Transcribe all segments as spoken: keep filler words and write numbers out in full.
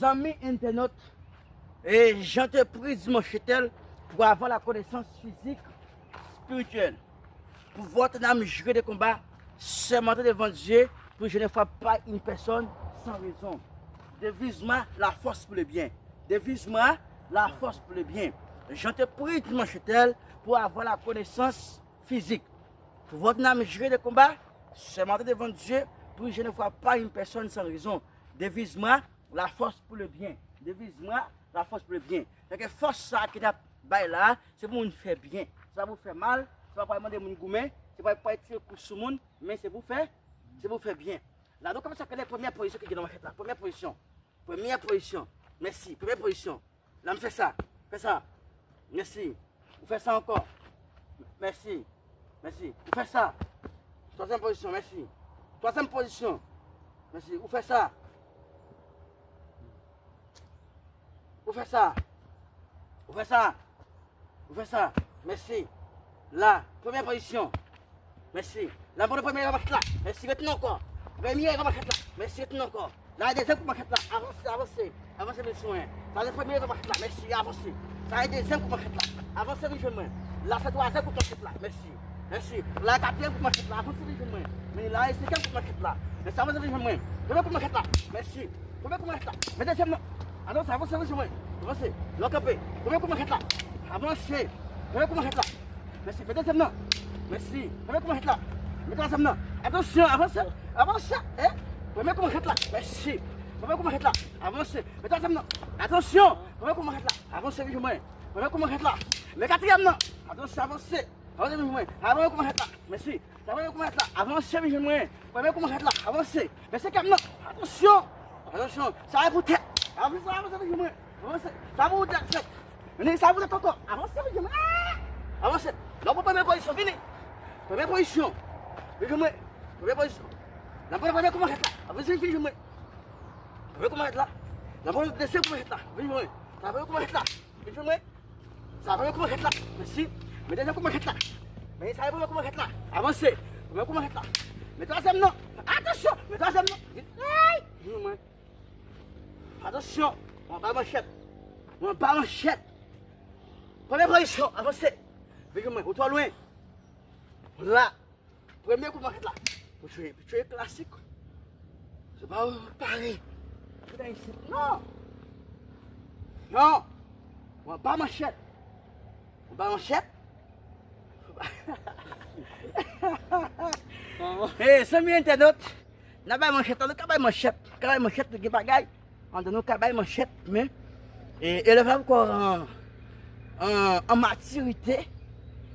Zanmi entènot, e, Jean te pri Dimanche Tel pour avoir la connaissance physique, spirituelle. Pour votre âme jurée de combat, sermentée devant Dieu, pour je ne frappe pas une personne sans raison. Devise-moi la force pour le bien. Devise-moi la force pour le bien. Jean te pri Dimanche Tel pour avoir la connaissance physique. Pour votre âme jurée de combat, sermentée devant Dieu, pour je ne frappe pas une personne sans raison. Devise-moi la force pour le bien. Devise-moi la force pour le bien. Sèke fòs sa ki n ap bay la, se pou moun fè byen. Se pa pou fè mal, se pa pou al mande moun goumen, se pa pou al tire kou sou moun, men se pou fè, se pou fè byen. La, nou kòmanse ak premyè pozisyon ki gen nan manchèt la. Premyè pozisyon. Premyè pozisyon. Mèsi. Premyè pozisyon. La, m fè sa. Fè sa. Mèsi. Ou fè sa ankò. Mèsi. Mèsi. Ou fè sa. Twazyèm pozisyon. Mèsi. Twazyèm pozisyon. Mèsi. Ou fè sa. Ou fè sa. Ou fè sa. Ou fè sa. Mèsi. La, premyè pozisyon. Mèsi. La, bon, premyè manchèt la. Mèsi, retounen ankò. Premyè manchèt la. Mèsi, retounen ankò. La, dezyèm kou manchèt la. Avanse, avanse. Avanse, vin sou mwen. Sa, se premyè manchèt la. Mèsi, avanse. Sa, se dezyèm kou manchèt la. Avanse, vin jwenn mwen. La, se twazyèm kou manchèt la. Mèsi. Mèsi. La, katriyèm kou manchèt la. Avanse, vin jwenn mwen. Men la, se senkyèm kou manchèt la. Mèsi, avanse, vin jwenn mwen. Premyè kou manchèt la. Mèsi. Premye kou manchèt la. Men dezyèm nan. Avanse, avanse, avanse, mwen. Avanse. Lò kanpe. Premye kou manchèt la. Avanse. Premye kou manchèt la. Mèsi. Men dezyèm nan. Mèsi. Premye kou manchèt la. Men twazyèm nan. Atansyon, avanse. Avanse. Eh. Premye kou manchèt la. Mèsi. Premye kou manchèt la. Avanse. Men twazyèm nan. Atansyon. Premye kou manchèt la. Avanse, vin jwenn mwen. Premye kou manchèt la. Men katriyèm nan. Atansyon, avanse. Avanse, vin jwenn mwen. Premye kou manchèt la. Mèsi. Sa premye kou manchèt la. Avanse, vin jwenn mwen. Premye kou manchèt la. Avanse. Men senkyèm nan. Atansyon. Atansyon. Sa e pou tèt. Avanse, avanse, vin jwenn mwen. Avanse. Sa pou tèt, tèt. Men sa pou tèt ankò. Avanse, vin jwenn mwen. Ah! Avanse. Nan pou premye pozisyon, vini. Premye pozisyon. Vin jwenn mwen. Premye pozisyon. Nan pou premye kou manchèt la. Avanse, vin jwenn mwen. Premye kou manchèt la. Nan pou dezyèm kou manchèt la. Vin jwenn mwen. Sa premye kou manchèt la. Vin jwenn mwen. Sa premye kou manchèt la. Mèsi. Men dezyèm kou manchèt la. Men sa premye kou manchèt la. Avanse. Premye kou manchèt la. Men twazyèm nan. Atansyon. Men twazyèm nan. Vin. Ay! Vin jwenn mwen. Atansyon. Mwen anba manchèt. Mwen anba manchèt. Premye pozisyon. Avanse. Vin jwenn mwen. Ou twò lwen. La. Premye kou manchèt la. Pou tchwe, pou tchwe klasik. Se pa ou pare. Pou ta isit. Non. Non. Ou anba manchèt. Ou anba manchèt. Hey, zanmi entènot. N a bay manchèt la, nou ka bay manchèt. Nou ka bay manchèt, nou gen bagay. Andan nou ka bay manchèt, men, e, elèv la poko an, an, an matirite.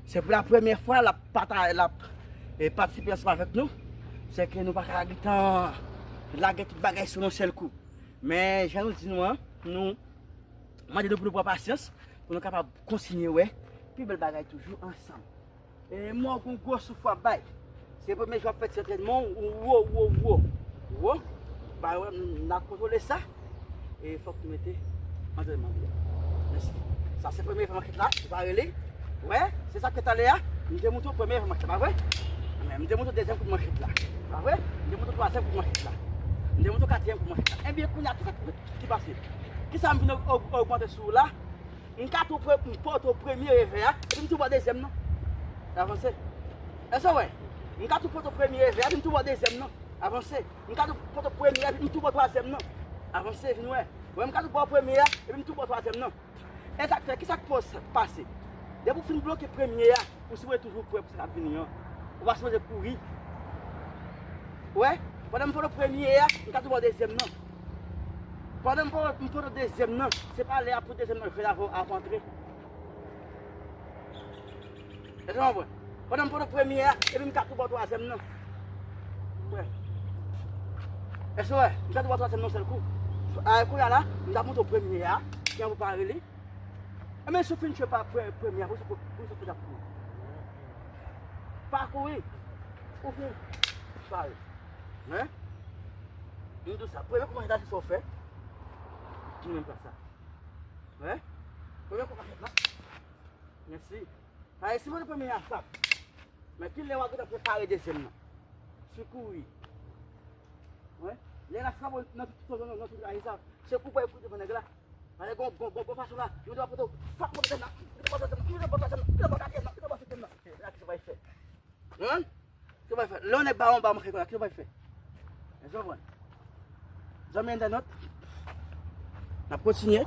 Se pou la premyè fwa l ap pata-, l ap, e, patisipe ansanm avèk nou. Se ke nou pa ka gentan lage tout bagay sou yon sèl kou. Men, jan nou di nou an, nou mande nou pou nou pran pasyans, pou nou kapab kontinye wè pi bèl bagay toujou ansanm. E mò gon gwo souf w ap bay. Se premye jou w ap fè ti antrènman w, ou wo, wo, wo. Wo. Ba, wè, n ap kontwole sa. E fòk nou mete antrènman deyò. Mèsi. Sa se premye fè manchèt la, ou pa rele. Wè, se sa ke talè a, m te montre w premye fè manchèt la, pa vre? Men m te montre w dezyèm kout manchèt la. Pa vre? M te montre w twazyèm kout manchèt la. M te montre w katriyèm kout manchèt la. Ebyen, kounye a, kisa ki, ki pase? Kisa m vin og-, og-, ogmante sou ou la? M ka tou pre-, m pote w premye revè a, epi m tou ba w dezyèm nan. Avanse. Èske w wè? M ka tou pote w premye revè a, epi m tou ba w dezyèm nan. Avanse. M ka tou pote w premye a, epi m tou ba w twazyèm nan. Avanse, vin wè. Wè, m ka tou ba w premye a, epi m tou ba w twazyèm nan. E sa k fè, kisa k pase? Depi w fin bloke premye a, ou sipoze toujou prè pou sa k ap vini an. Ou pa sipoze kouri. Ou wè? Pandan m pote w premye a, m ka tou ba w dezyèm nan. Pandan m pote, m pote dezyèm nan, se pa lè y ap pote dezyèm nan, jwe avè w ap antre. Èske w konprann? Pandan m pote premye a, epi m ka tou ba w twazyèm nan. Wè. Èske w wè? M ka tou ba w twazyèm nan sèl kou. A, kounye a la, m t ap montre w premye a, ki an pou pare li. Ebyen, si w fin tchwe pa pre-, premye a, pou se pou, pou se pou t ap kouri. Pa kouri. Ou fin pare. Hein? M di w sa, premye koumache la, se sa w fè. Ki menm pa sa. Hein? Premye koumache la. Mèsi. Paske si mwen te premye a frap, men ki lè w a gentan prepare dezyèm nan? Se kouri. Wè. Lè l ap frape nan tout, nan tout, nan tout rayi sa, se kou pou kouri devan nèg la. Paske gon, gon, gon, gon fason la, yo te va pote, frap mwen devan nan, yo te va pote nan, yo te va pote nan, yo te va pote nan, yo te va pote nan. Se la ki se pa fè. Hein? Ki w pral fè? Lè yon nèg ba w yon ba manke konsa, ki w pral fè? Èske w konprann? Zanmi entènot, n ap kontinye.